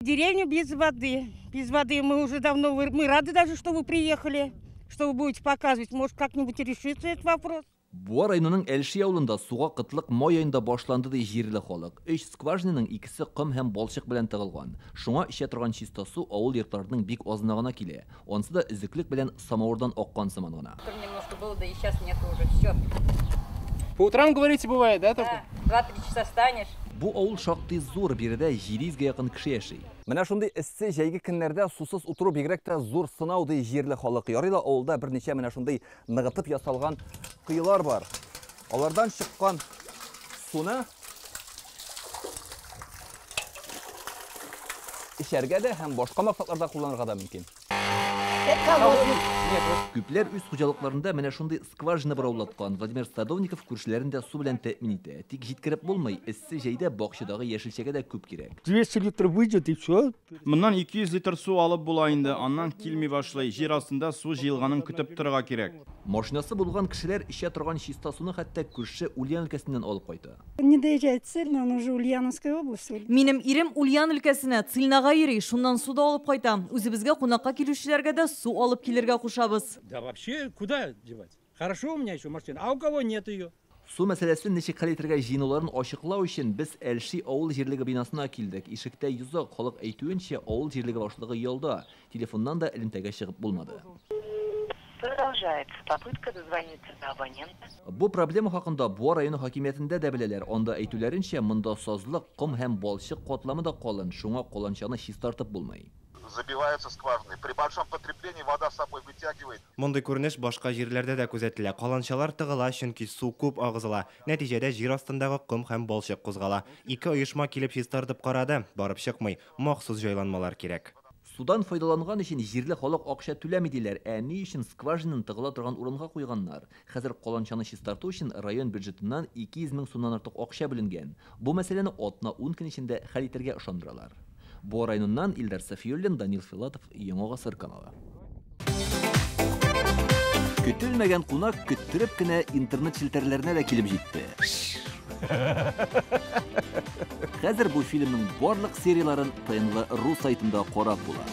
Деревню без воды. Без воды мы уже давно, мы рады даже, что вы приехали, что вы будете показывать. Может, как-нибудь решится этот вопрос. Буа районының Әлши авылында суга кытлык май аенда башланды, ди җирле халык. Өч скважинаның икесе ком һәм балчык белән тыгылган. Шуңа эчә торган чиста су авыл йортларының бик азына гына килә. Ансы да өзеклек белән самавырдан аккан сыман гына. Немножко было, да и сейчас нет уже, все. По утрам, говорите, бывает, да, только? Да, 2-3 часа встанешь. Бу авыл шактый зур, биредә 700 гә якын кеше яши. Менә шундый эссе җәйге көннәрдә сусыз утыру бигрәк тә зур сынау, ди җирле халык. Ярый ла авылда берничә менә шундый ныгытып ясалган коелар бар. Алардан чыккан суны эчәргә дә һәм башка максатларда кулланырга да мөмкин. Күпләр үз хуҗалыкларында менә шундый скважина бораулаткан. Владимир Садовников күршеләрен дә су белән тәэмин итә. Тик җиткереп булмый, эссе җәйдә бакчадагы яшелчәгә дә күп кирәк. 200 литр выйдет и все. Моннан 200 литр су алып була инде, аннан килми башлый. Җир астында су җыелганын көтеп торырга кирәк. Машинасы булган кешеләр эчә торган чиста суны хәтта күрше Ульян өлкәсеннән алып кайта. Не доезжает Цильна, он уже Ульяновская область. Минем ирем Ульян өлкәсенә, Цильнага йөри, шуннан су да алып кайта. Үзебезгә кунакка килүчеләргә дә су алып килергә кушабыз. Да вообще куда девать? Хорошо у меня еще машина, а у кого нет ее? Су мәсьәләсен ничек хәл итәргә җыенуларын ачыклау өчен без Әлши авыл җирлеге бинасына килдек. Ишектә йозак, халык әйтүенчә, авыл җирлеге башлыгы ялда. Телефоннан да элемтәгә чыгып булмады. Продолжается попытка дозвониться до абонента. Бу проблема хакында Буа районы хакимиятендә дә беләләр. Анда әйтүләренчә, монда сазлык, ком һәм балчык катламы да калын, шуңа каланчаны чистартып булмый. Забиваются скважины. При большом потреблении вода с собой вытягивает. Мондый күренеш башка җирләрдә дә күзәтелә. Каланчалар тыгыла, чөнки су күп агызыла. Нәтиҗәдә җир астындагы ком һәм балчык кузгала. Ике оешма килеп чистартып карады, барып чыкмый. Махсус җайланмалар кирәк. Судан файдаланган өчен җирле халык акча түләми диләр. Ә ни өчен скважинаны тыгыла торган урынга куйганнар? Хәзер каланчаны чистарту өчен район бюджетыннан 200 мең сумнан артык акча бүленгән. Бу мәсьәләне атна 10 көн эчендә хәл итәргә ышандыралар. Буа районыннан Илдар Сафиуллин, Данил Филатов, Яңа Гасыр каналы. Көтелмәгән кунак көттереп кенә интернет челтәрләренә дә килеп җитте. Хәзер бу фильмның барлык серияларын ТНВ.ру сайтында карап була.